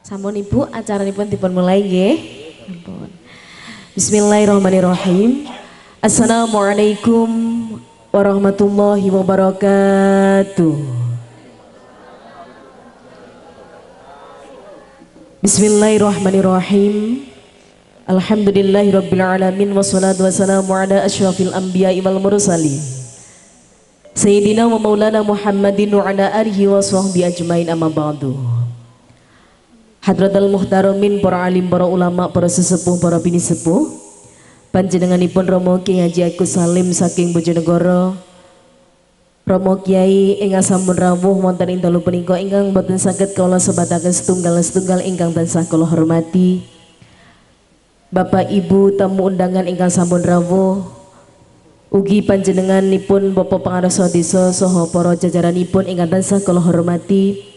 Sampun Ibu, acaranipun dipun mulai nggih. Sampun. Bismillahirrahmanirrahim. Assalamualaikum warahmatullahi wabarakatuh. Bismillahirrahmanirrahim. Alhamdulillahirabbil alamin wassalatu wassalamu ala asyrafil anbiya'i wal mursalin. Sayyidina wa maulana Muhammadin wa ala alihi wa sahbihi ajmain, amma ba'du. Hadratal muhtaramin, para alim, para ulama, para sesepuh, para bini sepuh, panjenenganipun Romo Kiai Haji Agus Salim saking Bojonegoro, Romo Kiai ingkang sampun rawuh wonten ing dalu punika ingkang boten saged kula sebataken setunggal-setunggal ingkang tansah kula hormati. Bapak Ibu tamu undangan ingkang sampun rawuh, ugi panjenenganipun Bapak Pangarsa Desa saha para jajaranipun ingkang tansah kula hormati.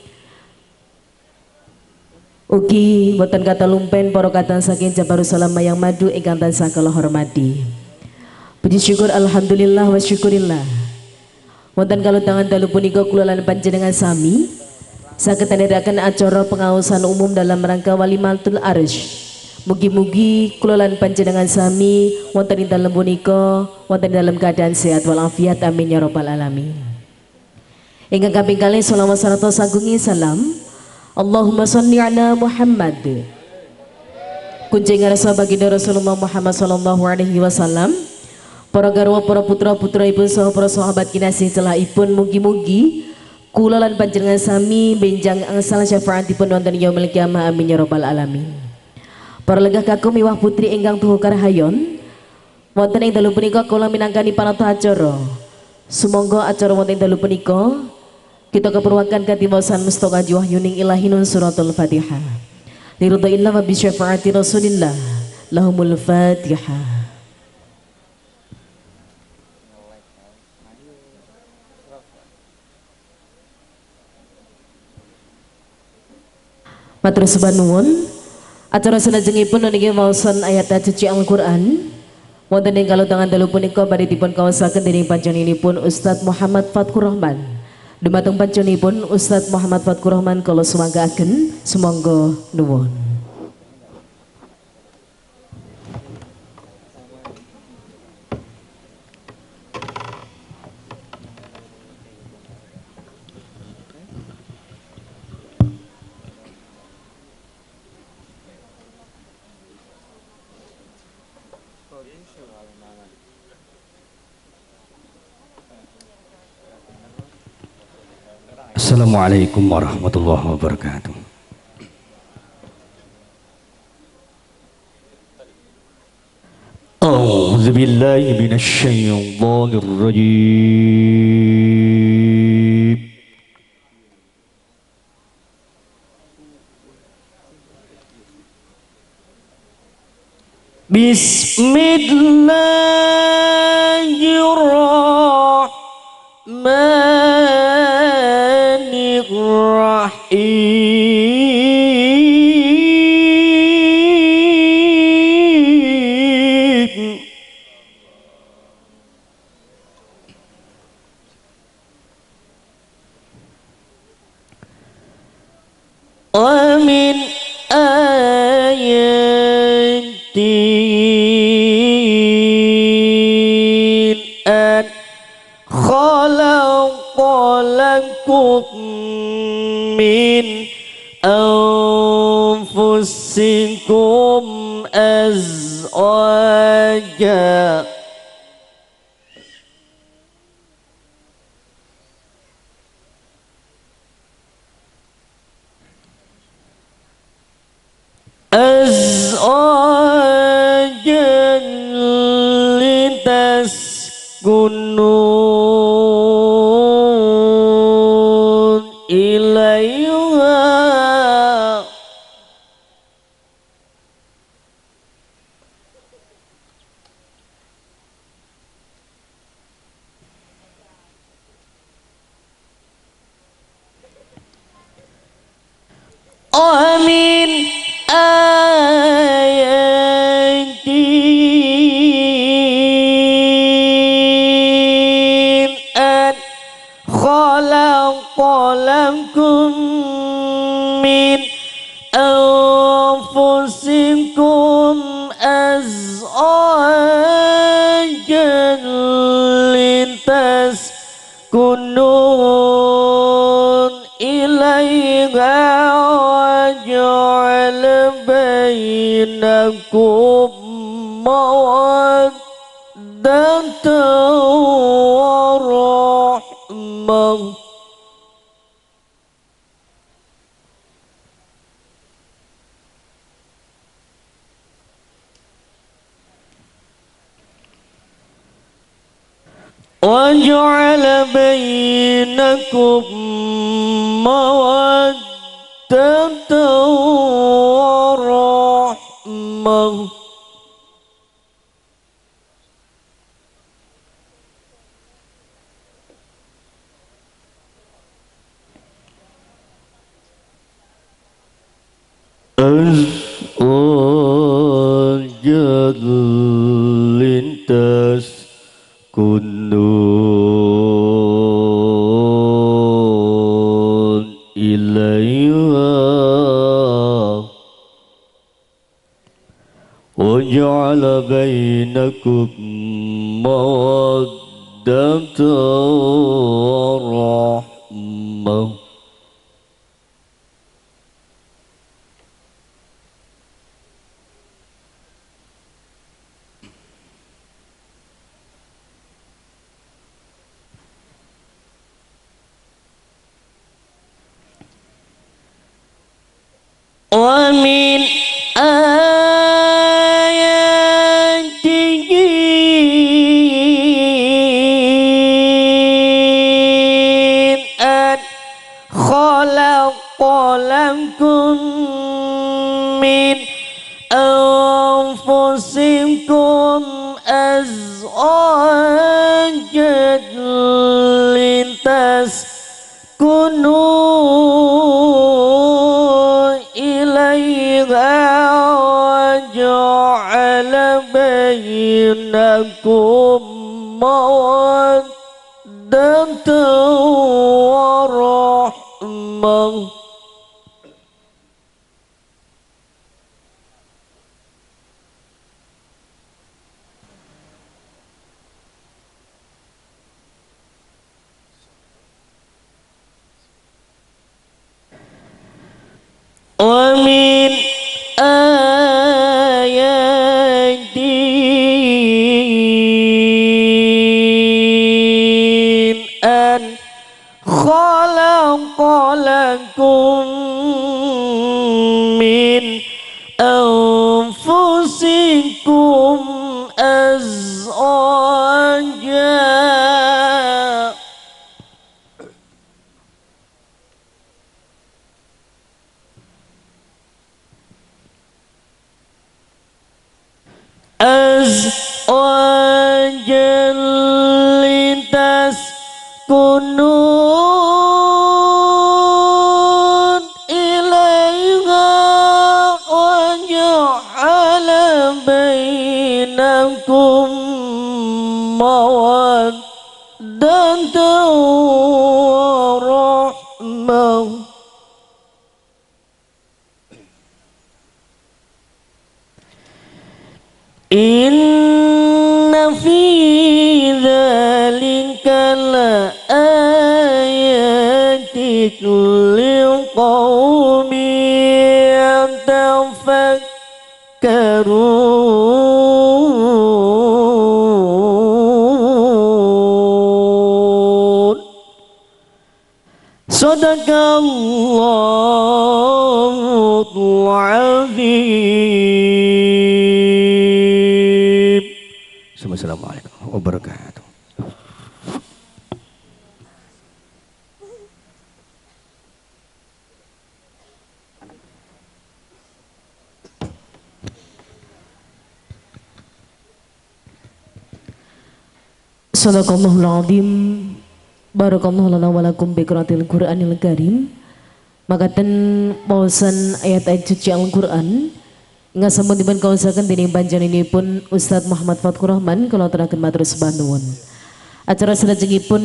Ugi boten kata lumpen para katang saking Jabarussalam Mayang Madu ingkang tansah kula hormati. Puji syukur alhamdulillah wa syukurillah. Wonten kalutangan dalu punika kula lan panjenengan sami saged nindakaken acara pengaosan umum dalam rangka Walimatul Arsy. Mugi-mugi kula lan panjenengan sami wonten ing dalem punika wonten dalam keadaan sehat walafiat, amin ya rabbal alamin. Ingkang kaping kalih selawat sarta sagungi salam Allahumma sholli ala Muhammad. Kunjung rasa baginda Rasulullah Muhammad sallallahu alaihi wasallam, para garwa, para putra putraipun saha para sahabat kinasih celahipun, mugi-mugi kula lan panjenengan sami benjang angsal syafaatipun wonten yaumil kiamah, amin ya rabbal alamin. Para lenggah kakung miwah putri ingkang tuhu karahayon, wonten ing dalu punika kula minangkani panata acara. Sumangga acara wonten ing dalu punika kita keperwakan katiwasan mustoka wahyuning ilahi nun suratul Fatihah. Liridha wa bi syafaati Rasulillah. Lahumul Fatihah. Matur sembah nuwun. Acara salajengipun niki waosan ayat suci Al-Qur'an. Wonten ing kalutangan dalu punika badhe dipun kaosaken dening panjenenganipun Ustaz Muhammad Fatkur Rahman. Dumateng panjenenganipun Ustaz Muhammad Fatkur Rahman kula sumanggaaken, sumangga nuwun. Assalamualaikum warahmatullahi wabarakatuh. A'udzu billahi minasy syaithanir rajim. Bismillahirrahmanirrahim. Wa min ayatihi an khalaqa lakum min anfusikum azwaja litaskunu ilaiha. Wa min ayatihi an khalaqa lakum min إليها وجعل بينكم مودة ورحمة. وجعل بينكم مودة ورحمة. أزواجا لتسكنوا إليها وجعل بينكم مودة ورحمة. ومن آياته أن خلق لكم من أنفسكم أزواجا لتسكنوا إليها وجعل بينكم مودة ورحمة. ومن آياته أن خلق لكم من أنفسكم أزواجا لتسكنوا إليها وجعل بينكم مودة ورحمة. إن في ذلك لآيات لقوم يتفكرون. صدق الله العظيم. Assalamualaikum warahmatullahi wabarakatuh. Sadaqallahul azim. Barakallahu lana wa lakum bi qiraatil Qur'anil Karim. Makaten waosan ayat-ayat suci Al-Qur'an ingkang sampun dipun kaosaken dening panjenenganipun Ustaz Muhammad Fatkur Rahman kula aturaken matur sembah nuwun. Acara salajengipun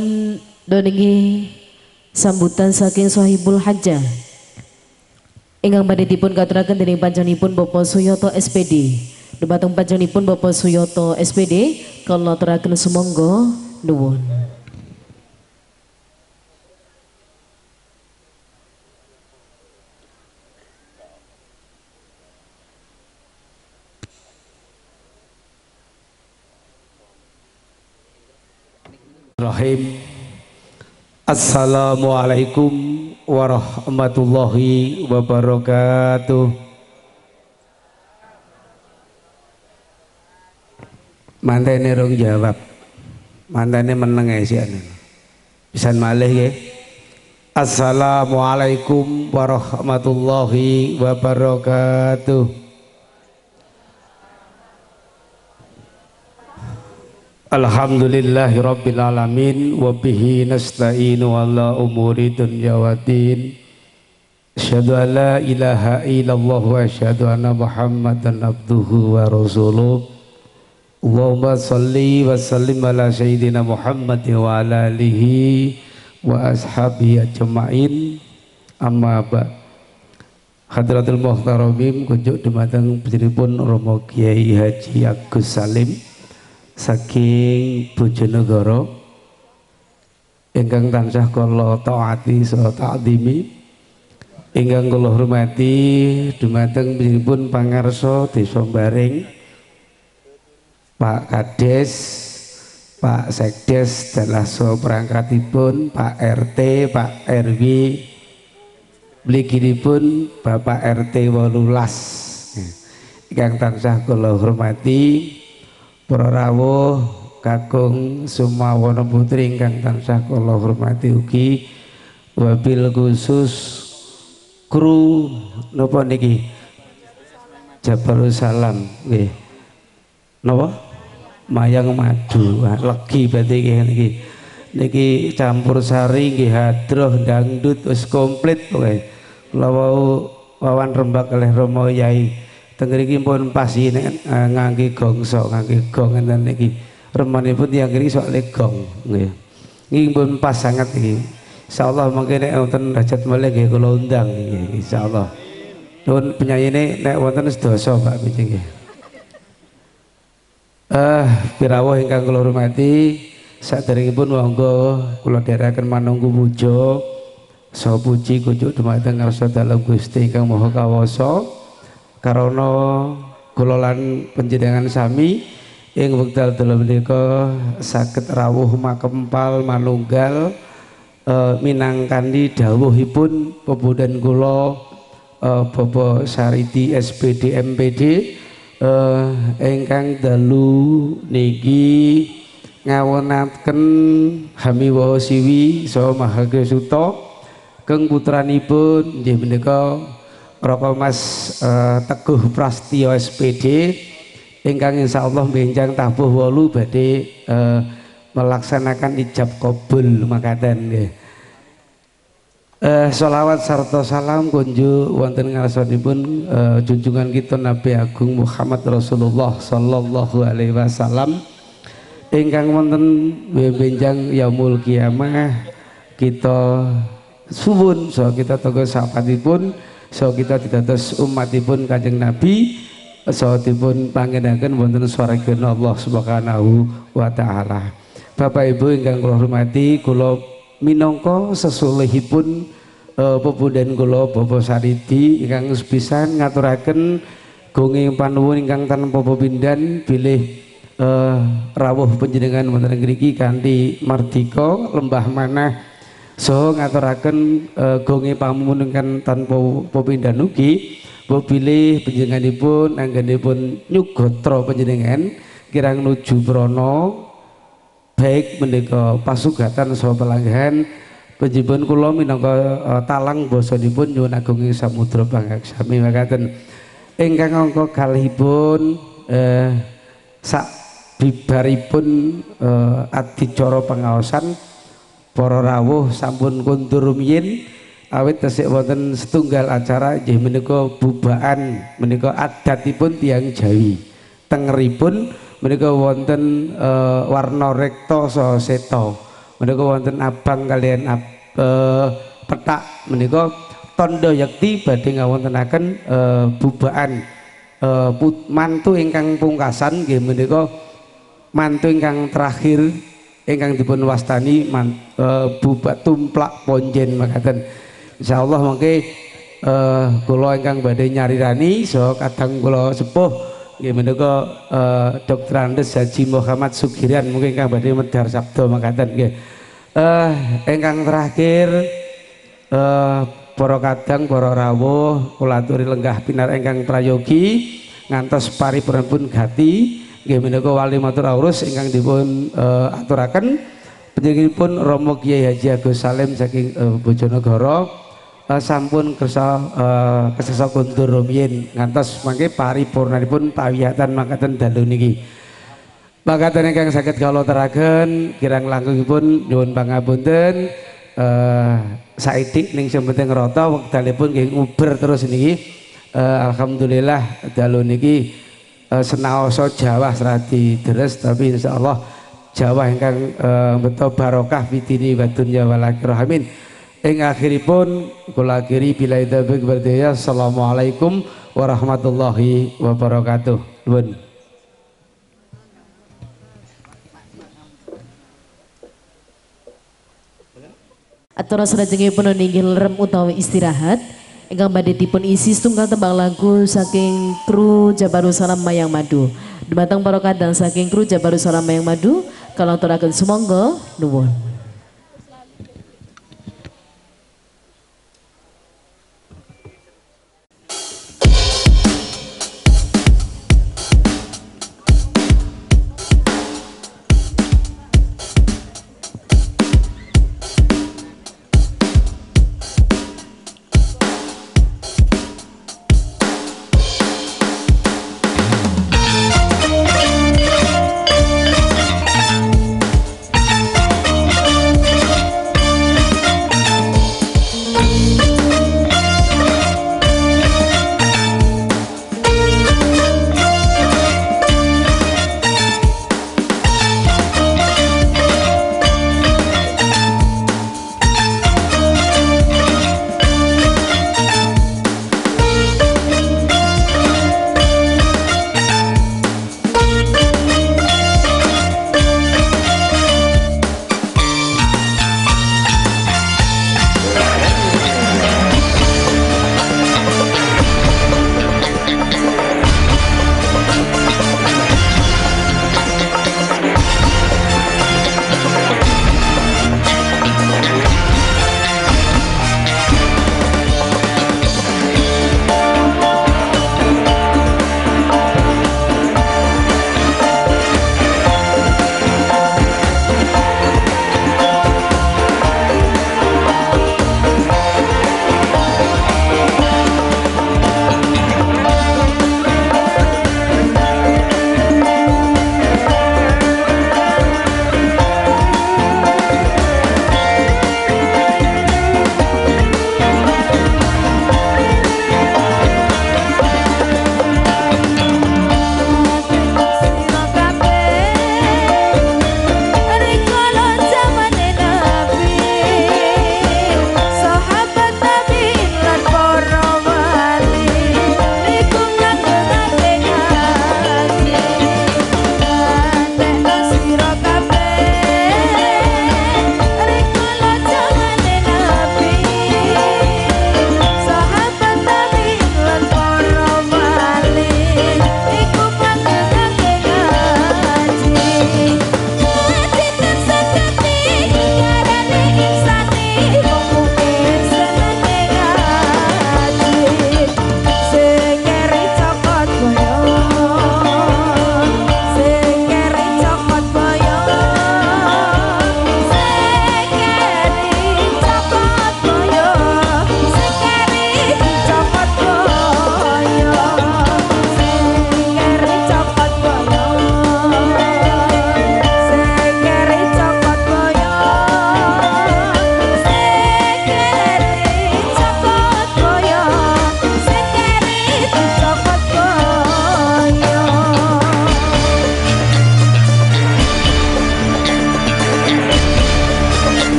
donengi sambutan saking Sohibul Hajah ingkang badhe dipun katuraken dening panjenenganipun Bapak Suyoto SPD. Dumateng panjenenganipun Bapak Suyoto SPD kula aturaken sumangga nuwun. Bismillahirrahmanirrahim. Assalamualaikum warahmatullahi wabarakatuh. Mantene rong jawab. Mantene meneng ae sik. Pisan malih nggih. Assalamualaikum warahmatullahi wabarakatuh. Alhamdulillahirabbil alamin wa bihi nasta'inu ala umuri dunya waddin. Asyhadu an la ilaha illallah wa asyhadu anna Muhammadan abduhu wa rasuluh. Allahumma salli wa sallim ala sayyidina Muhammad wa ala alihi wa ashabihi ajma'in. Amma ba'd. Hadratul muhtaramin kunjuk dumateng panjenenganipun Romo Kiai Haji Agus Salim saking Bojonegoro ingkang tansah kula taati saha ta'zimi, ingkang kula hormati dumateng panjenenganipun pangarsa Desa Baring, Pak Kades, Pak Sekdes dalah saha perangkatipun, Pak RT, Pak RW, mliginipun Bapak RT 18 ingkang tansah kula hormati, para rawuh kakung Sumawana Putri ingkang tansah kula hormati ugi, wabil khusus kru napa niki Jabarussalam nggih napa Mayang Madu. Legi berarti nggih niki niki campur sari nggih, hadroh dangdut wis komplit pokoke. Kula wau wawan rembak kalih Romo Yai teng mriki pun pas nek ngangge gongso, ngangge gong ngenten niki. Remanipun tiyang ngriki soal gong nggih. Niki pun pas sangat iki. Insyaallah mangke nek wonten hajat malih nggih kula undang nggih insyaallah. Nuwun penyayine nek wonten sedasa Pak Biji nggih. Pirawuh ingkang kula hormati, saderengipun monggo kula dherekaken manunggu puja saha puji kunjuk dumateng ngarsa dalem Gusti ingkang Maha Kawasa. Karana kula lan panjenengan sami ing wekdal dalu menika saged rawuh makempal manunggal minangkani dawuhipun pepundhen kula Bapak Saridi SPD MPD ingkang dalu niki ngawonaken hamiwaha siwi saha mahagya suta keng putranipun inggih menika Raka Mas Teguh Prastyo SPD ingkang insyaallah benjang tabuh 8 badhe melaksanakan ijab kabul makaten nggih. Sholawat sarta salam kunjuk wonten ngarsanipun junjungan kita Nabi Agung Muhammad Rasulullah sallallahu alaihi wasallam ingkang wonten benjang yaumul kiamah kita suwun saha kita tangga sapatipun saha kita didados umatipun Kanjeng Nabi saha dipun panggenaken wonten swarga Allah Subhanahu wa taala. Bapak Ibu ingkang kula hormati, kula minangka sesulihipun pepundhen kula Bapak Saridi ingkang sepisan ngaturaken gonging panuwun ingkang tanpa pepindhan bilih rawuh panjenengan wonten ngriki kanthi mardika lembah manah saha ngaturaken gonge pamuwun ingkang tanpa pepindhan ugi bilih panjenenganipun anggenipun nyugatra panjenengan kirang nuju prana baik menika pasugatan saha pelanggahan panjenengan kula minangka talang basanipun nyuwun agunging samudra pangaksami makaten. Ingkang angka kalihipun sak bibaripun adicara pengaosan para rawuh sampun kundur rumiyin awit tesik wonten setunggal acara inggih menika bubaan menika adatipun tiyang Jawi. Tengeripun menika wonten warna rekta saha seta, menika wonten abang kalian petak menika tandha yekti badhe ngawontenaken bubaan mantu ingkang pungkasan nggih menika mantu ingkang terakhir ingkang dipun wastani bubak tumplak ponjen makaten. Insyaallah mangke kula ingkang badhe nyarirani saha kadang kula sepuh nggih menika Dr. Andes Haji Muhammad Sugiran mungkin ingkang badhe medhar sabda makaten nggih. Ingkang terakhir para kadang para rawuh kula aturi lenggah pinar ingkang prayogi ngantos paripurnipun gati nggih menika wali matur aurus ingkang dipun aturaken panjenenganipun Romo Kiai Haji Agus Salim saking Bojonegoro sampun kersa kesesa kundur rumiyin ngantos mangke paripurnanipun pawiyatan makaten dalu niki. Makaten ingkang saged kawula aturaken kirang langkungipun nyuwun pangapunten saithik ning sing penting rata wekdalipun nggih nguber terus niki. Alhamdulillah dalu niki senaosa jawah radi deres tapi insyaallah jawah ingkang beto barokah fidini wa dunya wal akhirah amin. Ing akhiripun kula akhiri bila taufik wal hidayah. Assalamualaikum warahmatullahi wabarakatuh. Nuwun. Atur salajengipun inggil rem utawi istirahat ingkang badhe dipun isi setunggal tembang lagu saking kru Jabarussalam Mayang Madu. Dumateng para kadang saking kru Jabarussalam Mayang Madu kala aturaken sumangga nuwun.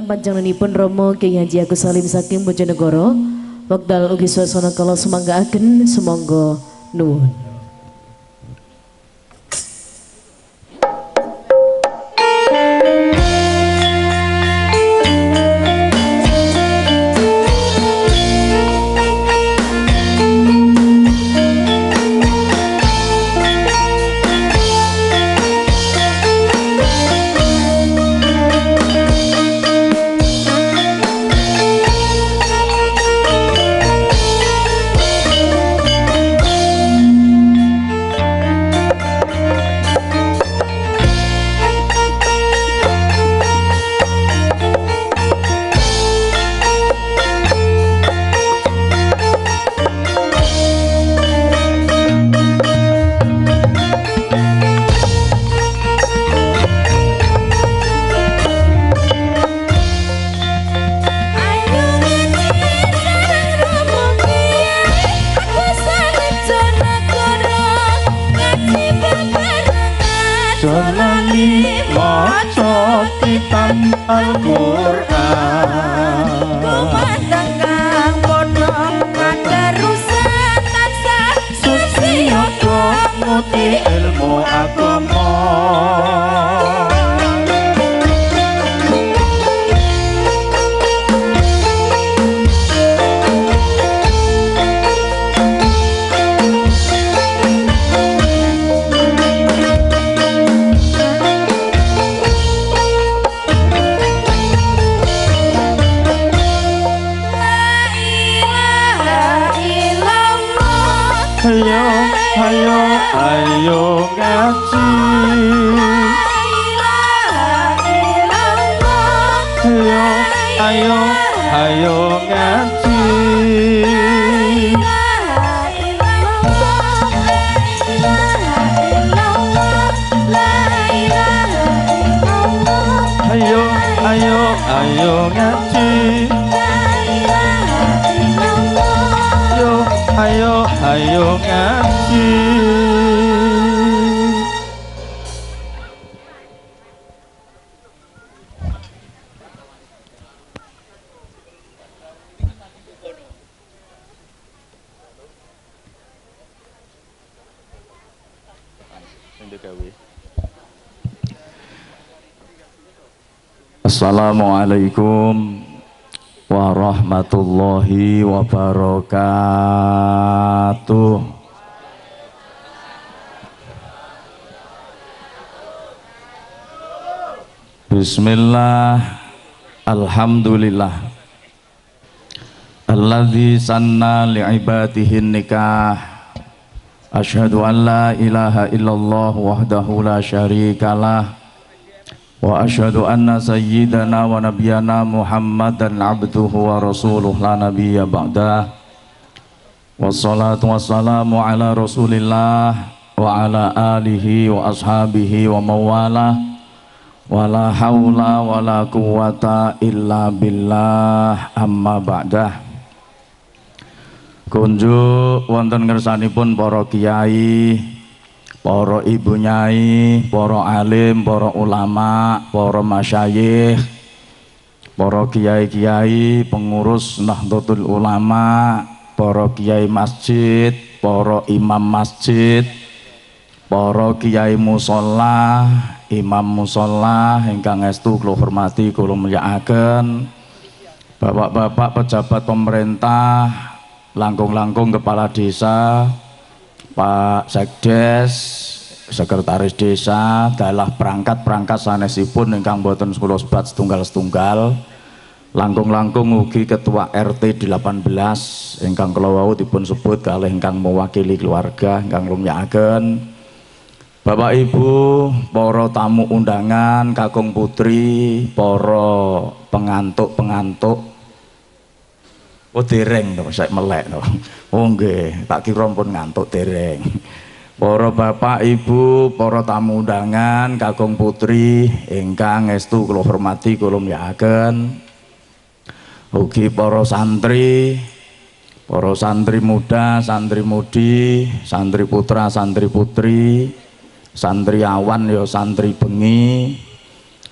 panjenenganipun Romo Kyai Haji Agus Salim saking Bojonegoro. Wekdal ugi swasana kala sumanggaaken sumangga nuwun. Assalamualaikum warahmatullahi wabarakatuh. Bismillah, alhamdulillah, alladzi sanna li'ibadihi nikah. Asyhadu an la ilaha illallah wahdahu la syarikalah wa asyhadu anna sayyidana wa nabiyyana Muhammadan abduhu wa rasuluh la nabiyya ba'dah. Wassalatu wassalamu ala rasulillah wa ala alihi wa ashabihi wa mawalah. Wala haula wala quwata illa billah, amma ba'dah. Kunjuk wonten ngersanipun para kiai, para ibu nyai, para alim, para ulama, para masyayikh, para kiai-kiai, pengurus Nahdlatul Ulama, para kiai masjid, para imam masjid, para kiai musholla, imam musholla ingkang estu kula hormati kula mulyakaken, bapak-bapak pejabat pemerintah, langkung-langkung kepala desa, Pak Sekdes, sekretaris desa, dalah perangkat-perangkat sanesipun ingkang boten kula sebat setunggal-setunggal, langkung-langkung ugi ketua RT 18 ingkang kula wau dipun sebut kalih ingkang mewakili keluarga ingkang mulyakaken, Bapak Ibu, para tamu undangan, kakung putri, para pengantuk-pengantuk. Oh dereng to, saya melek to. Oh nggih, tak kira pun ngantuk dereng. Para bapak, ibu, para tamu undangan, kakung putri ingkang estu kula hormati kula mulyakaken. Ugi para santri muda, santri mudi, santri putra, santri putri, santriawan ya santri bengi,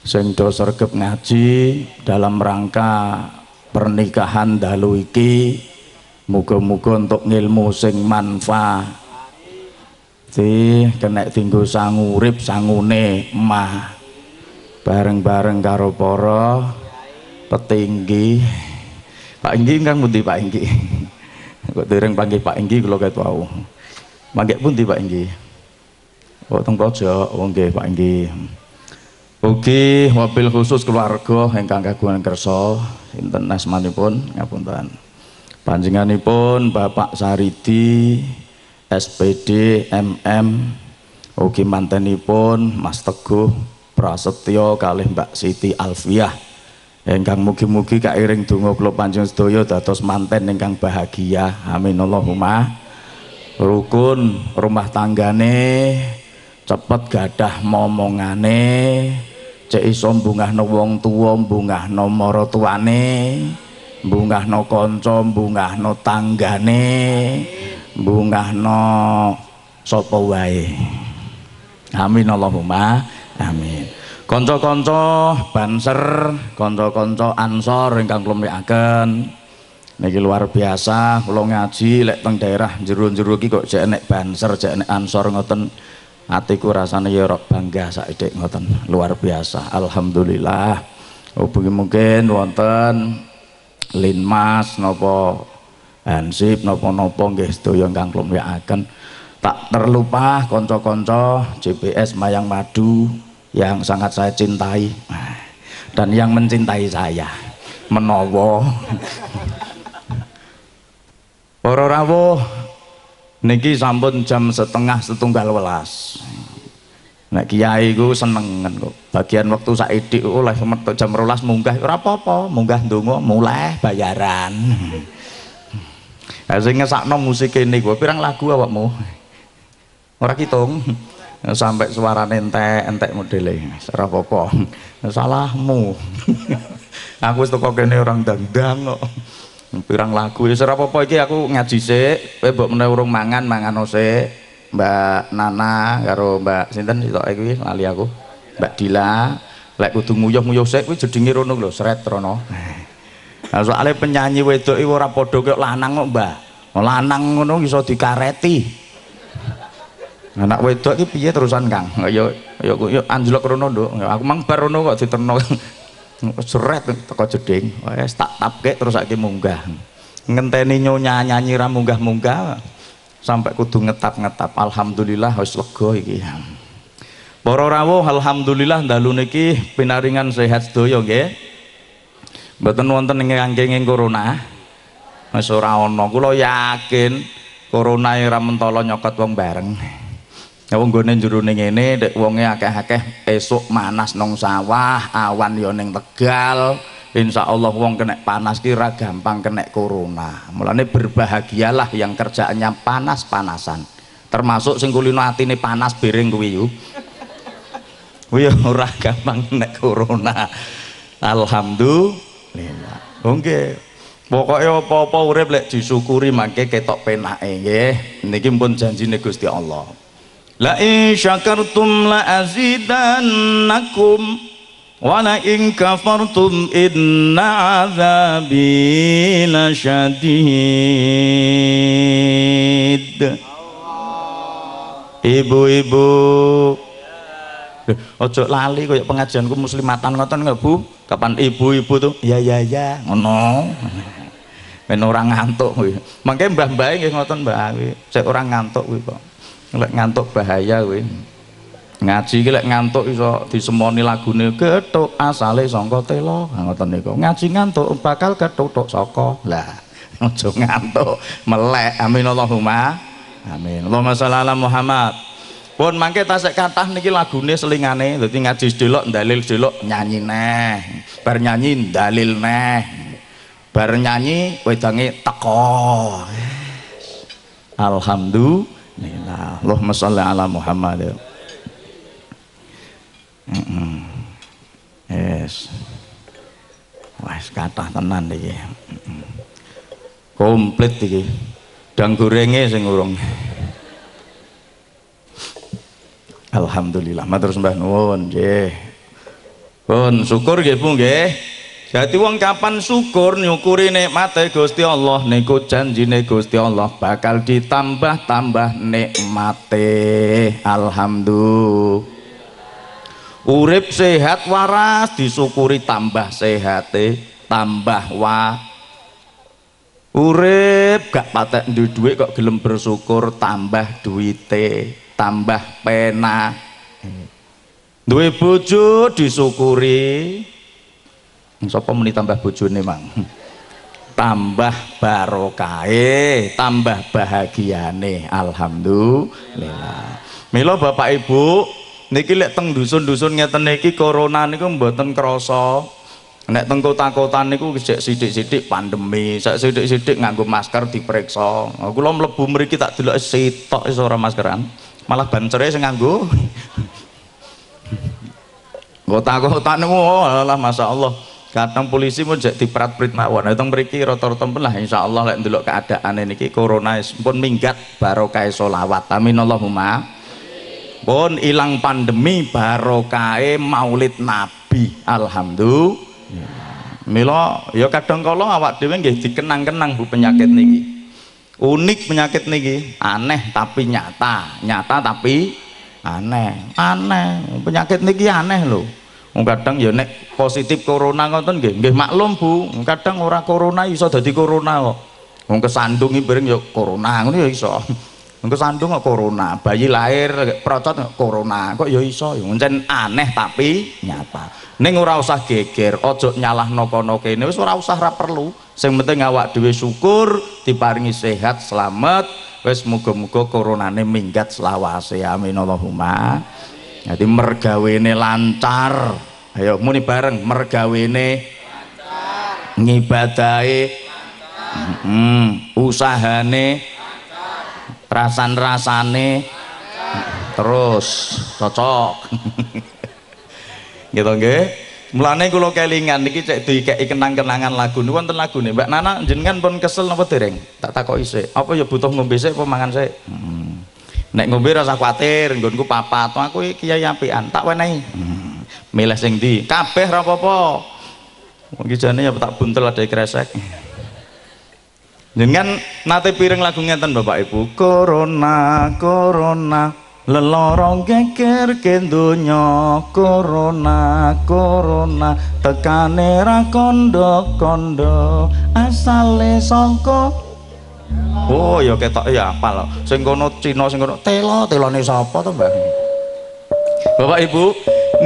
Sing do sregep ngaji dalam rangka pernikahan dalu iki, muga-muga untuk ngilmu sing manfaat. Kena tinggo sangurip sangune mah bareng-bareng karo para petinggi. Pak Inggi ingkang pundi Pak Inggi? Kok dereng panggih Pak Inggi kula ket wau. Manggih pundi Pak Inggi? Oh teng pojok. Oh nggih Pak Inggi. Ugi wabil khusus keluarga ingkang kagungan kersa sinten asmanipun ngapunten. Panjenenganipun Bapak Saridi SPD MM, ugi mantenipun Mas Teguh Prasetyo kalih Mbak Siti Alfiah ingkang mugi-mugi kairing donga kula panjenengan sedaya dados manten ingkang bahagia. Amin Allahumma. Rukun rumah tanggane, cepet gadah momongane, cek iso mbungahno wong tuwa, mbungahno maratuwane, mbungahno kanca, mbungahno tanggane, mbungahno sapa wae. Amin Allahumma amin. Kanca-kanca Banser, kanca-kanca Ansor ingkang kula mulyakaken, niki luar biasa kula ngaji lek teng daerah jero-jero iki kok jek enek Banser, jek enek Ansor ngoten, atiku rasane ya rok bangga saithik ngoten, luar biasa. Alhamdulillah. Ugi mungkin wonten Linmas napa Hansip napa-napa nggih sedaya ingkang kula mulyakaken. Tak terlupa kanca-kanca JBS Mayang Madu yang sangat saya cintai dan yang mencintai saya menawa. Para rawuh niki sampun jam 10:30. Nek kiai ku senengen kok. Bagian waktu saithik oleh metu jam 12 munggah ora apa-apa, munggah ndonga mulai bayaran. Ha sing ngesakno musik niku pirang lagu awakmu? Ora kitung. Sampai suarane entek-entek modele. Ora apa-apa. Salahmu. Aku wis teko kene orang dandang kok. Pirang lagu ya ora apa-apa, iki aku ngaji sik, kowe mbok menawa urung mangan, mangano sik. Mbak Nana karo Mbak sinten sitoke kuwi lali aku. Mbak Dila, lek kudu nguyuh-nguyuh sik kuwi jedinge rono lho, sret rono. Nah, soalnya penyanyi wedok iki ora padha kaya lanang kok, Mbak. Lanang ngono iso dikareti. Anak wedok iki piye terusan, Kang? Ya ya ya anjlok rono, Nduk. Aku mang bar rono kok diterno. Seret teko jeding. Wes tak tapke terus saiki munggah. Ngenteni nyonya nyanyi ra munggah-munggah sampai kudu ngetap-ngetap. Alhamdulillah wis lega iki. Para rawuh alhamdulillah dalu niki pinaringan sehat sedaya nggih. Mboten wonten ingkang kenging corona. Wis ora ana. Kula yakin corona ora mentala nyokot wong bareng. Ya wong nggone jerone ngene nek wonge akeh-akeh esuk manas nang sawah, awan ya ning Tegal. Insyaallah wong kena panas ki ora gampang kena corona. Mulane berbahagialah yang kerjaannya panas-panasan. Termasuk sing kulino atine panas biring kuwi yo. Kuwi ora gampang kena corona. Alhamdulillah. Nggih. Pokoke apa-apa urip lek disyukuri mangke ketok penake nggih. Niki pun janjine Gusti Allah. La in syakartum la azidannakum wa la in kafartum inna azabi lasyadid. Ibu-ibu, ojo lali koyo pengajianku muslimatan ngoten nggak Bu? Kapan ibu-ibu tuh ya ya ya ngono. Men ora ngantuk kuwi. Mangke mbah-mbahe nggih ngoten Mbah kuwi. Sik ora ngantuk kuwi kok. Lek ngantuk bahaya kuwi. Ngaji iki lek ngantuk iso disemoni lagune gethuk asale saka tela. Ngoten niku. Ngaji ngantuk bakal kethuthuk saka. Lah, aja ngantuk, melek. Amin Allahumma. Amin. Allahumma sholli ala Muhammad. Pun mangke tasik kathah niki lagune selingane. Dadi ngaji sedelok ndalil sedelok nyanyi neh. Bar nyanyi ndalil neh. Bar nyanyi wedange teko. Alhamdulillah. Allahumma sholli ala Muhammad. Yes. Wah, kathah tenan iki. Komplit iki. Dang gorenge sing urung. Alhamdulillah, matur sembah nuwun nggih. Pun syukur nggih Bu nggih. Dadi wong kapan syukur nyukuri nikmate Gusti Allah niku janjine Gusti Allah bakal ditambah-tambah nikmate. Alhamdulillah. Urip sehat waras disyukuri tambah sehate, tambah wa. Urip gak patek duwe dhuwit kok gelem bersyukur tambah duwite, tambah pena. Duwe bojo disyukuri. Sapa muni tambah bojone, Mang? Tambah barokahe, tambah bahagiane. Alhamdulillah. Mila Bapak Ibu niki lek teng dusun-dusun ngeten niki corona niku mboten krasa. Nek teng kota-kota niku sik sithik-sithik pandemi, sak sithik-sithik nganggo masker diperiksa. Kula mlebu mriki tak delok sitok iso ora maskeran. Malah bancere sing nganggo. Kota-kota niku alah masyaallah. Kadang polisi pun jek diprat-prit mawon. Nek teng mriki rata-rata pun lah insyaallah lek ndelok keadaane niki corona pun minggat barokah selawat. Amin Allahumma. Pun ilang pandemi barokahe Maulid Nabi. Alhamdulillah. Mila ya kadang kala awak dhewe nggih dikenang-kenang Bu penyakit niki. Unik penyakit niki, aneh tapi nyata, nyata tapi aneh. Aneh, penyakit niki aneh lho. Wong kadang ya nek positif corona ngoten nggih, nggih maklum Bu, kadang ora corona iso dadi corona kok. Wong kesandung iki bareng ya corona ngono ya iso. Wong kesandung kok corona, bayi lahir procot kok corona, kok ya iso. Ya encen aneh tapi nyata. Ning ora usah geger, aja nyalahno kono kene, wis ora usah, ora perlu. Sing penting awak dhewe syukur diparingi sehat, selamat, wis muga-muga coronane minggat selawase. Amin Allahumma. Jadi mergawene lancar. Ayo muni bareng, mergawene lancar, ngibadahe lancar, usahane lancar, rasan-rasane terus cocok. Gitu nggih. Mulane kula kelingan niki cek dikeki kenang-kenangan lagu niku wonten lagune. Mbak Nana jenengan pun kesel napa dereng? Tak takoki sik. Apa ya butuh ngombe sik apa mangan sik? Nek ngombe rasa kuwatir, nggonku papat, aku iki kiai apian, tak wenehi. Milih sing ndi? Kabeh ra apa-apa. Wong iki jane ya tak buntel ada kresek. Jenengan nate pireng lagu ngeten Bapak Ibu. Corona, corona, leloro geger ke donya. Corona, corona, tekane ra kondo-kondo, asale saka. Oh ya ketok ya apal. Sing kono Cina, sing kono telo, telone sapa to, Mbak? Bapak Ibu,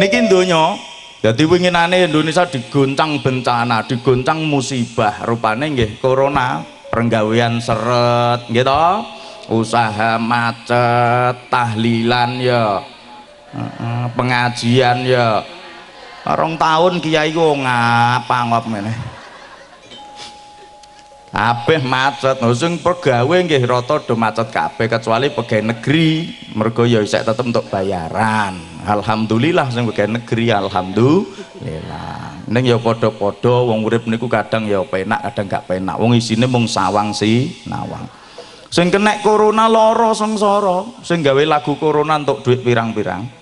niki donya. Dadi winginane Indonesia digoncang bencana, digoncang musibah, rupane nggih corona, penggawean seret, nggih to? Usaha macet, tahlilan ya, pengajian ya. 2 tahun kiai ku ngapa-ngap meneh. Kabeh macet, sing pegawe nggih rata do macet kabeh kecuali pegawai negeri, mergo ya isih tetep untuk bayaran. Alhamdulillah sing pegawai negeri, alhamdulillah. Ning ya padha-padha wong urip niku kadang ya penak, kadang gak penak. Wong isine mung sawang si nawang. Sing kenek corona lara sengsara, sing gawe lagu corona entuk duit pirang-pirang.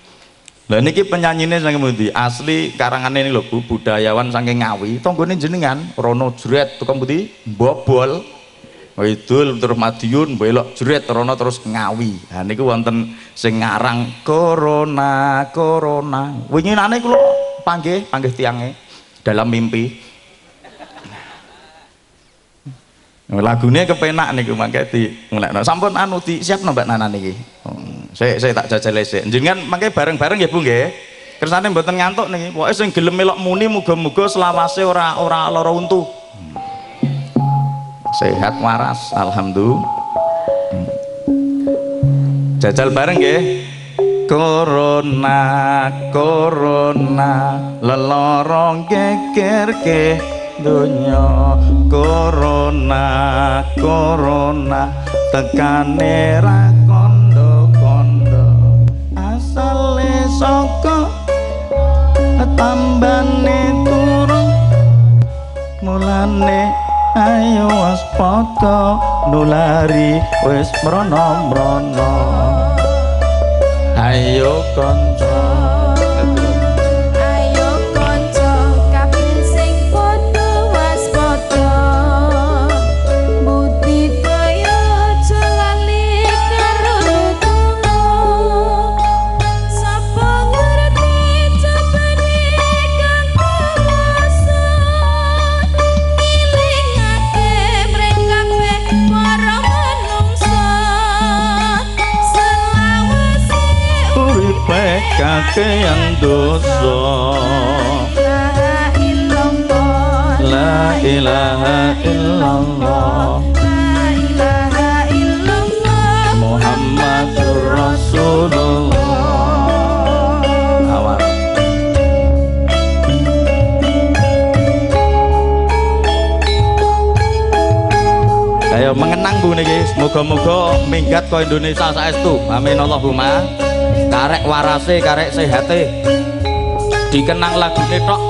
Lah niki penyanyine saking pundi? Asli karangane ini lho Bu, budayawan saking Ngawi, tanggane jenengan, rono jret tukang pundi? Bobol. Idul terus Madiun, belok jret rono terus Ngawi. Ha niku wonten sing ngarang corona, corona. Winginane kula panggih tiange dalam mimpi. Lagune kepenak niku mangke di mulekno. Sampun anu di siapno Mbak Nana niki. Sik sik tak jajal sik. Jenengan mangke bareng-bareng nggih Bu nggih. Kersane mboten ngantuk niki. Pokoke sing gelem melok muni muga-muga selawase ora lara untu. Sehat waras, alhamdulillah. Jajal bareng nggih. Corona, corona, lelara gegerke donya. Corona, corona, tekane ra kondo-kondo, asale saka tambane turu, mulane ayo waspada nulari wis mrono-mrono. Ayo kanca, ayo kanca. kakean dosa. La ilaha illallah, la ilaha illallah, Muhammadur Rasulullah. Awal. Ayo mengenang Bu niki, semoga-moga minggat ke Indonesia saestu. Amin Allahumma. Karek warase, karek sehate. Dikenang lagune tok.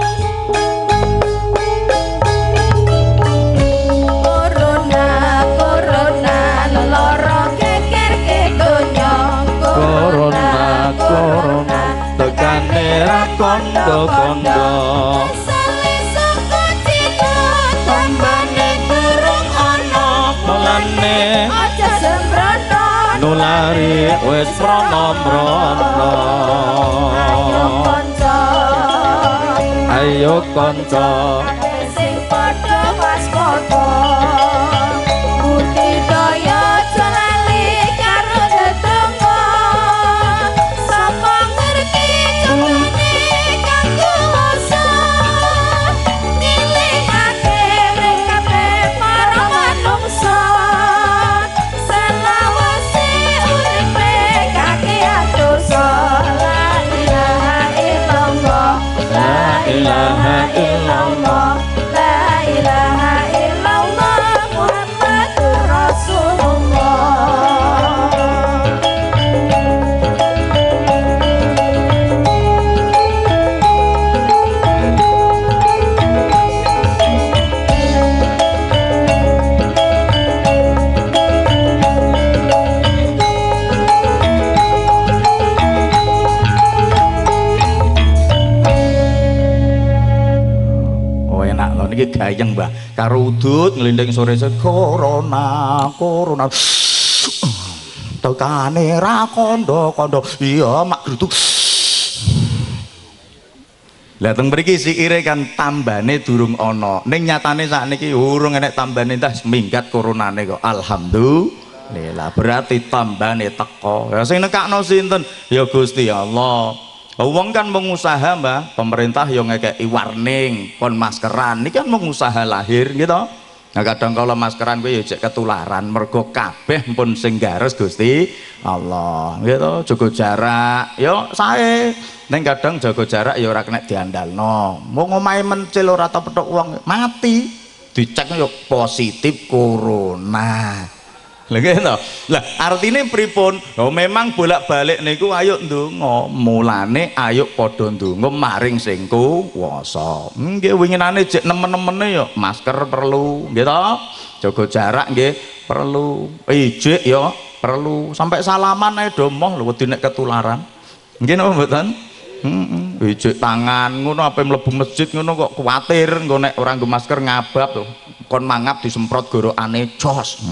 Corona, corona, loro keker ke donya. Corona, corona, tekane ra kondo-kondo. Aja sembrono nulari wis prono-prono. Ayo kanca, ayo kanca, sing padha waspada. Budidaya aja lali karo dedonga. Sapa ngerti cobane kang kuwasa, nilingake mring kabeh para manungsa. La ilaha illallah, la ilaha illallah, Muhammadur Rasulullah. Iki gayeng Mbah karo udut nglinding sore corona corona tekane ra kondo-kondo iya mak grutuk. Lah teng mriki sikire kan tambane durung ana, ning nyatane sakniki urung enek tambane entah minggat coronane kok. Alhamdulillah, berarti tambane teko. Ya sing nekakno sinten? Ya Gusti Allah. Wong kan mengusaha Mbah, pemerintah yang ngekeki warning kon maskeran, ini kan mengusaha lahir gitu. Nah kadang kalau maskeran kuwi ya jek ketularan mergo kabeh pun sing gares Gusti Allah gitu, jaga jarak yo sae. Ning kadang jaga jarak ya ora kena diandalno. Wong omahe mencil ora tau petuk wong mati, dicek yo positif corona. Lha gitu. Lah artine pripun? Oh memang bolak-balik niku ayo ndonga, mulane ayo padha ndonga maring sing kuwasa. Nggih winginane jek nemen-nemene ya masker perlu, nggih to? Jaga jarak nggih perlu. Ijik ya perlu. Sampai salaman ae do moh lho wedi nek ketularan. Nggih napa mboten? Heeh. Ijik tangan ngono ape mlebu masjid ngono kok kuwatir engko nek ora nggo masker ngabab to. Kon mangap disemprot gorokane jos.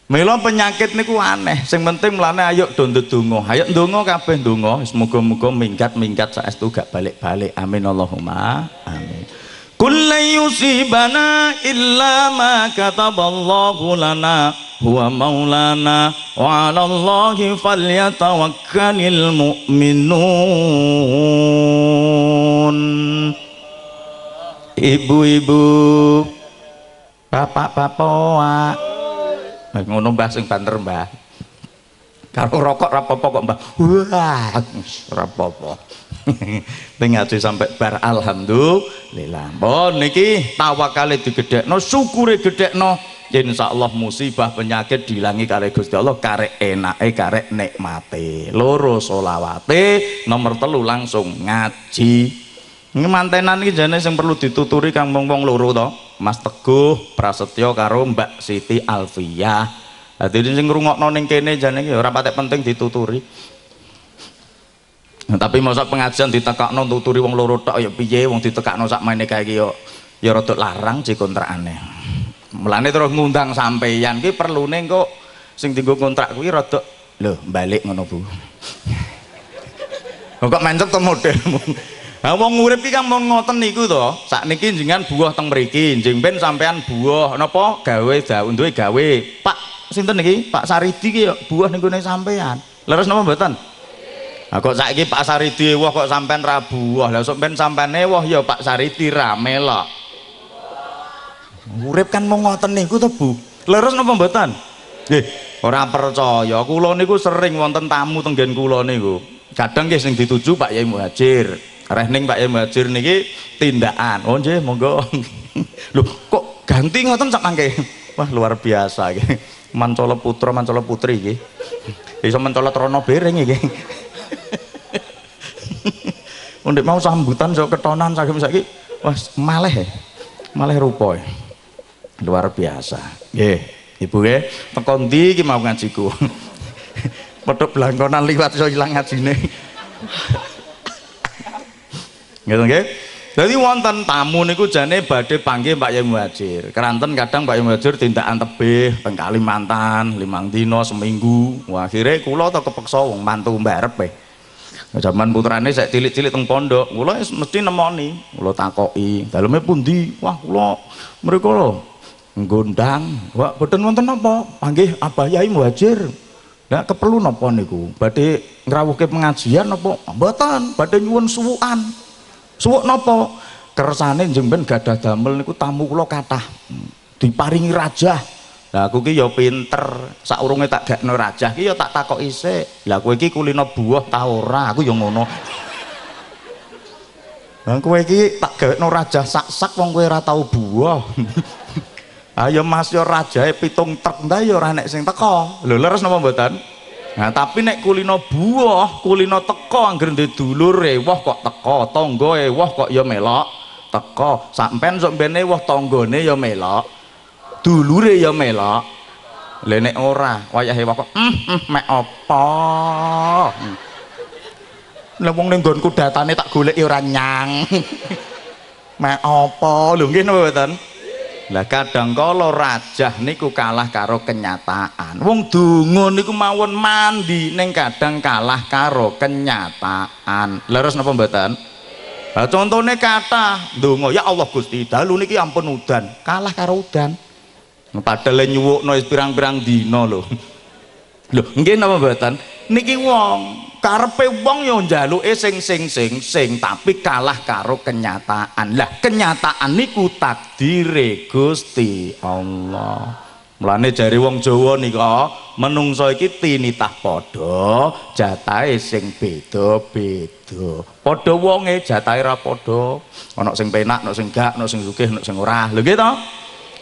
Mila penyakit niku aneh, sing penting mlane ayo do ndedonga. Ayo ndonga kabeh ndonga, semoga-moga minggat-minggat saestu gak balik-balik. Amin Allahumma amin. Kullu yusibana illa ma kataballahu lana huwa maulana wa 'alallahi falyatawakkalil mu'minun. Ibu-ibu, bapak-bapak, ngono Mbah sing banter Mbah. Karo rokok ra apa-apa kok Mbah. Wah, ora apa-apa. Ning ngaji sampai bar alhamdulillah. Pun niki tawakale digedhekno, syukure gedhekno. Insyaallah musibah penyakit dihilangi karo Gusti Allah, karek enake karek nikmate. Loro solawate, nomor telu langsung ngaji. Ini mantenan iki jane sing perlu dituturi kang wong-wong loro to. Mas Teguh Prasetyo karo Mbak Siti Alfiyah. Dadi sing ngrungokno ning kene jane iki ora patek penting dituturi. Nah, tapi masa pengajian ditekakno tuturi wong loro tok ya piye, wong ditekakno sak maine kae iki ya ya rada larang sih kontrakane. Mulane terus ngundang sampeyan ki perlune kok sing dienggo kontrak kuwi rada lho balik ngono Bu. Kok mencet to modelmu. Lah wong urip iki kan mung ngoten niku to. Sakniki jenengan buah teng mriki, njing ben sampean buah napa gawe duwe gawe. Pak sinten niki? Pak Saridi ki ya buah ning gone sampean. Leres napa mboten? Lah kok saiki Pak Saridi ewuh kok sampean ra buah. Lah sok ben sampean ewuh ya Pak Saridi ra melok. Urip kan mung ngoten niku to, Bu. Leres napa mboten? Nggih, ora percaya. Kula niku sering wonten tamu teng nggen kula niku. Kadang nggih sing dituju Pak Yai Muhajir. Rehning Pak Yai Muhajir niki tindakan. Oh nggih, monggo. Lho, kok ganti ngoten sak mangke? Wah, luar biasa iki. Mancala putra, mancala putri iki. Iso mencala trono bereng iki. Ndek mau sambutan sok ketonan saking saiki wah maleh. Maleh rupa. Luar biasa. Nggih, Ibu nggih, teko ndi iki mau ngajiku. Petuk blangkonan liwat iso ilang ngajine. Nggih nggih. Dadi wonten tamu niku jane badhe panggih Pak Yai Muhajir. Keranten kadang Pak Yai Muhajir tindakan tebih teng Kalimantan 5 dina seminggu. Wah, akhire kula to kepeksa wong mantu mbarep e. Zaman putrane sek cilik-cilik teng pondok, kula mesti nemoni, kula takoki, daleme pundi? Wah, kula mriku lho nggondang. Wah, boten wonten napa? Panggih Abah Yai Muhajir. Lah keperlu napa niku? Badhe ngrawuhke pengajian napa? Mboten, badhe nyuwun suwukan. Suwuk napa? Kersane njeng ben gadah damel niku tamu kula kathah. Diparingi rajah. Lah aku ki ya pinter, saurunge tak gakno rajah ki ya tak takoki sik. Lah kowe iki kulino buah ta ora? Aku ya ngono. Lah kowe iki tak gawekno rajah sak-sak wong kowe ora tau buah. Ayo Mas ya rajahe 7 truk ndak ya ora nek sing teko. Lho leres napa mboten? Nah, tapi nek kulino buah, kulino teko angger ndek dulur ewuh kok teko, tangga ewuh kok ya melok teko. Sampean sok mbene ewuh tanggane ya melok. Dulure ya melok. Lha nek ora, wayahe kok mek apa? Lah wong ning nggonku datane tak goleki ora nyang. Mek apa? Lho nggih napa mboten? Lah kadang kala rajah niku kalah karo kenyataan. Wong donga niku mawon mandi ning kadang kalah karo kenyataan. Leres napa mboten? Lah contone kathah ndonga ya Allah Gusti dalu niki ampun udan, kalah karo udan. Padahal nyuwukno wis pirang-pirang dina lho. Lho nggih napa mboten? Niki wong karepe wong ya njaluke sing sing sing sing tapi kalah karo kenyataan. Lah kenyataan niku takdire Gusti Allah. Mulane jare wong Jawa nika menungso iki tinitah padha, jatahe sing beda-beda. Padha wonge jatahe ra padha. Ana sing penak, ana sing gak, ana sing sugih, ana sing ora. Lho nggih to?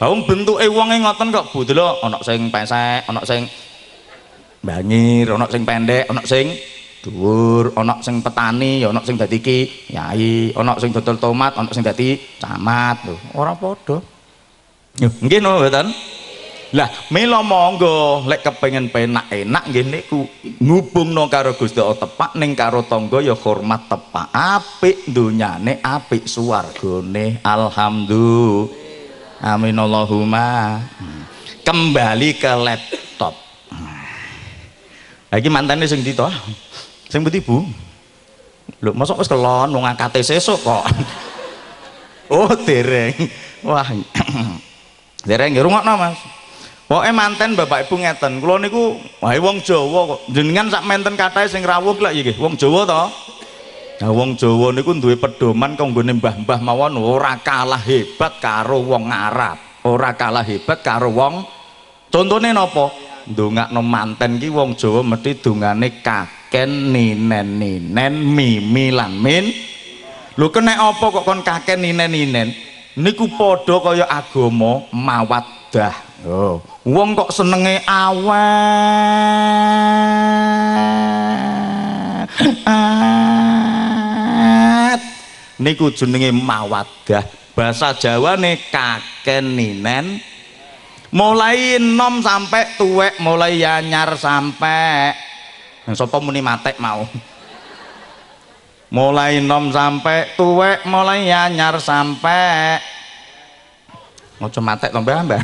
Lah wong bentuke wonge ngoten kok Bu delok ana sing pesek, ana sing bangir, ana sing pendek, ana sing dhuwur, ana sing petani, ya ana sing dadi kiai, ana sing dodol tomat, ana sing dadi camat. Lho, ora padha. Nggih napa mboten? Lah, mila monggo lek kepengin penak enak nggih niku ngubungno karo Gusti Allah tepak ning karo tangga ya hormat tepak. Apik donyane, apik suwargane. Alhamdulillah. Amin Allahumma. Kembali ke laptop. Lha iki mantene sing ndi to? Sing pundi, Bu? Lho, mosok wis kelon wong akate sesuk kok. Oh, dereng. Wah. Dereng nggih rungokno, Mas. Pokoke manten Bapak Ibu ngeten. Kula niku wae wong Jawa kok. Jenengan sak menten kathahe sing rawuh lak nggih, wong Jawa to? Nah, wong Jawa niku duwe pedoman kanggone mbah-mbah mawon ora kalah hebat karo wong Arab, ora kalah hebat karo wong. Contone napa? Ndongakno manten ki wong Jawa mesti dongane kaken ninen-ninen mimi lan min. Lho kenek apa kok kon kaken ninen-ninen? Niku padha kaya agama mawaddah. Oh, wong kok senenge awet. Niku jenenge mawaddah. Bahasa Jawane kaken ninen. Mulai enom sampai tuwek, mulai anyar sampai sapa muni matek mau. Mulai enom sampai tuwek, mulai anyar sampai aja matek to Mbah, Mbah.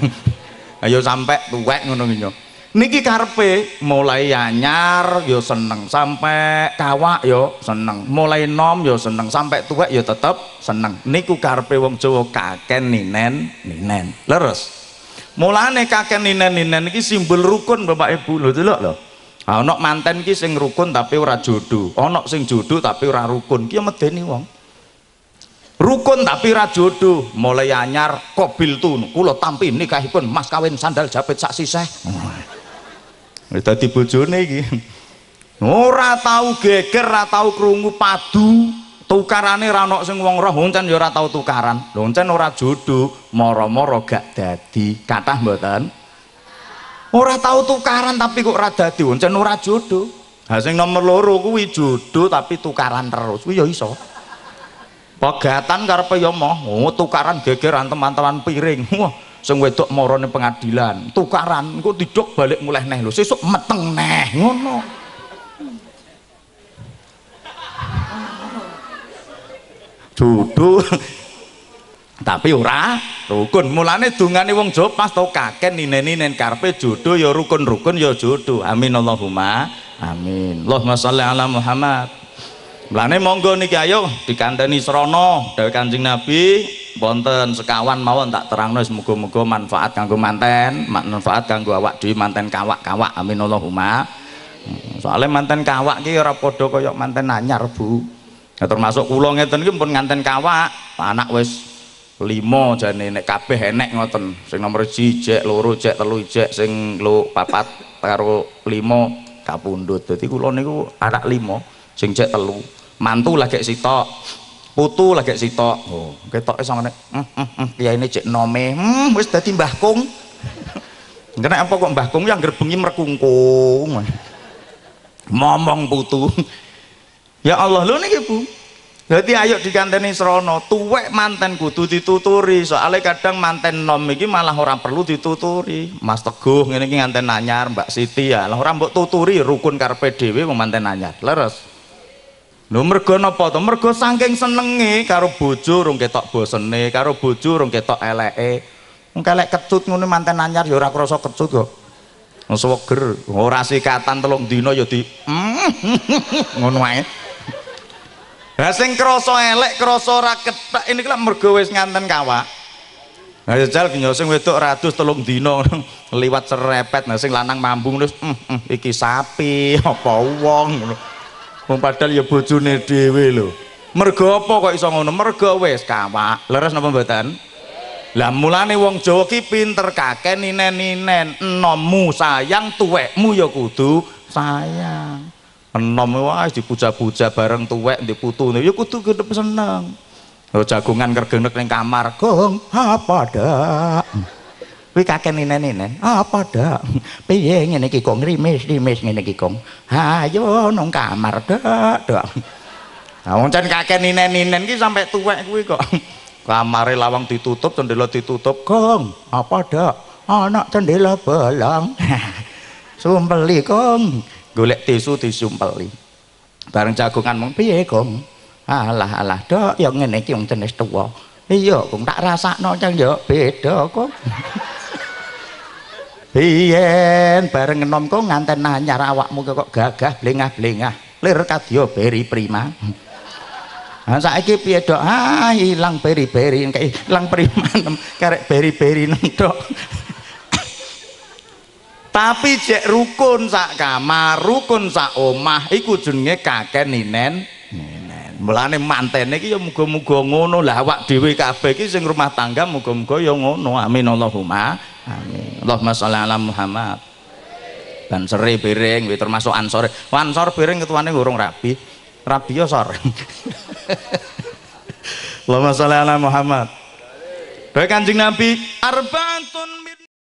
Ayo sampai tuwek ngono ki yo. Niki karepe mulai anyar yo seneng, sampai kawak yo seneng, mulai nom yo seneng, sampai tuwek yo tetep seneng. Niku karepe wong Jawa kaken ninen ninen. Leres. Mulane kaken ninen-ninen iki simbol rukun Bapak Ibu. Lho delok lho. Ana manten ki sing rukun tapi ora jodoh, ana sing jodoh tapi ora rukun. Ki medeni wong. Rukun tapi ora jodoh, mulai anyar kobil tu kula tampi nikahipun mas kawin sandal japit sak sisih. Wis dadi bojone iki. Ora tau geger, ora tau krungu padu, tukarane ora ana sing wong roh, oncen ya ora tau tukaran. Lho oncen ora jodoh, moro-moro gak dadi. Kathah mboten? Ora tau tukaran tapi kok ora dadi, oncen ora jodoh. Ha sing nomor loro kuwi jodoh tapi tukaran terus, kuwi ya iso. Pegatan karepe ya moh, oh tukaran geger antem-anteman piring. Wah, sing wedok marane pengadilan, tukaran engko didok balik mulih neh lho, sesuk meteng neh ngono. Jodoh tapi ora rukun. Mulane dungane wong Jawa pas to kaken ninen-ninen karepe jodoh ya rukun-rukun ya jodoh. Amin Allahumma amin. Allahumma sholli ala Muhammad. Mulane monggo niki ayo dikanteni srana dawuh Kanjeng Nabi wonten sekawan mawon tak terangno, muga-muga manfaat kanggo manten, manfaat kanggo awak dhewe manten kawak-kawak. Amin Allahumma. Soale manten kawak ki ora padha kaya manten anyar, Bu. Nah, termasuk kula ngeten iki pun nganten kawak, anak wis 5 jane nek kabeh enek ngoten. Sing nomor 1 jek, 2 jek, 3 jek, sing 4 karo 5 kapundhut. Dadi kula niku anak 5, sing jek 3. Mantu lagi sitok, putu lagi sitok. Oh, ketoke sangane, kiyaine jek nome, wis dadi Mbah Kung. Kena apa kok Mbah Kung yang ngrebengi merkungkung. Momong putu. Ya Allah, lho niki Bu. Dadi ayo dikanteni srana, tuwek manten kudu dituturi. Soale kadang manten nom iki malah ora perlu dituturi. Mas Teguh ngene iki nganten anyar, Mbak Siti ya, lah ora mbok tuturi rukun karepe dhewe wong manten anyar. Leres. Lho mergo napa to? Mergo saking senenge karo bojo rung ketok bosene, karo bojo rung ketok eleke. Wong kelek kecut ngono manten anyar ya ora krasa kecut kok. Wong seger, ora sikatan 3 dina ya di ngono ae. Lah sing krasa elek, krasa ora kethek ini lak mergo wis nganten kawak. Lah jajal genyo sing wedok radus 3 dina liwat serepet, nah sing lanang mambung terus iki sapi apa wong ngono. Wong padahal ya bojone dhewe lho. Mergo apa kok iso ngono? Mergo wis kawak. Leres napa mboten? Lah mulane wong Jawa ki pinter kakek ninen-ninen, enommu sayang, tuwekmu ya kudu sayang. Enom wae dipuja-puja bareng tuwek ndek putune ya kudu gedhe seneng. Lho jagongan kergenek ning kamar, "Gong, apa dak?" Kuwi kakek ninen-ninen, "Apa dak? Piye ngene iki kok ngrimis-rimis ngene iki kong? Hayo nang kamar dak, dak." Lah wong cen kakek ninen-ninen ki sampe tuwek kuwi kok. Kamare lawang ditutup, cendela ditutup, "Gong, apa dak? Ana cendela bolong." Sumpeli, Gong. Golek tisu disumpeli. Bareng jagongan mung piye, Gong? Alah alah dok, ya ngene iki wong jenis tuwa. Iya, Gong, tak rasakno ceng ya beda kok. Biyen bareng enom kok nganten anyar awakmu kok gagah blengah-blengah. Lir kadya beri prima. Lah saiki piye dok? Ah ilang beri-beri, ilang prima karek beri-beri dok. Tapi jek rukun sak kamar, rukun sak omah iku jenenge kakek ninen. Ninen. Mulane mantene iki ya muga-muga ngono. Lah awak dhewe kabeh iki sing rumah tangga muga-muga ya ngono. Amin Allahumma amin. Allahumma sholli ala Muhammad. Bansere piring kuwi termasuk ansore. Ansor piring ketuane urung rabi. Rabi ya sor. Allahumma sholli ala Muhammad. Baik Kanjeng Nabi, arbaatun